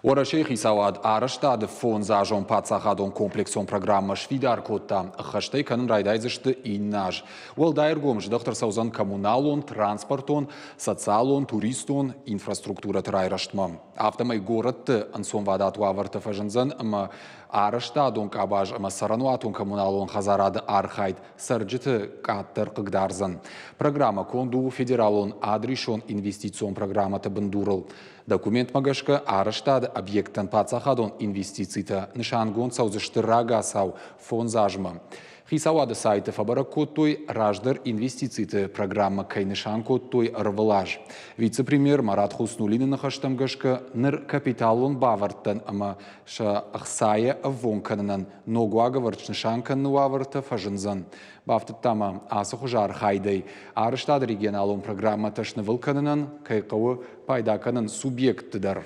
Уӕрӕсейы хицауад арӕзтады фондзазон паддзахадон комплексон программӕ сфидар кодта. Ӕххӕстӕй кӕнын райдайдзысты иннӕ аз. Уӕлдай ӕргом здӕхт ӕрцӕудзӕн коммуналон, транспортон, социалон, туристон инфраструктурӕты райрӕзтмӕ. Афтӕмӕй горӕтты ӕнцонвадат уавӕртӕ фӕзындзӕн ӕмӕ арӕзтадон къабаз ӕмӕ цӕрӕнуатон-коммуналон хӕдзарады архайд цӕрджыты къаддӕр хъыгдардзӕн. Программӕ конд у федералон адресон инвестицион программӕты бындурыл. Документмӕ гӕсгӕ арӕзтады объекттӕн паддзахадон инвестицитӕ нысангонд цӕудзысты рагацау фондз азмӕ. Хицауады сайты фӕбӕрӕг кодтой, раздӕр инвестициты программӕ кӕй нысан кодтой ӕрвылаз. Вице-премьер Марат Хуснуллины ныхӕстӕм гӕсгӕ ныр капиталон бавӕрдтӕн ӕмӕ сӕ ӕхцайӕ ӕввонг кӕнынӕн ног уагӕвӕрд снысан кӕныны уавӕртӕ фӕзындзӕн. Бафтыдта ма, ацы хуызы архайдӕй арӕзтады регионалон программӕтӕ снывыл кӕнынӕн кӕй хъӕуы пайда кӕнын субъектты дӕр.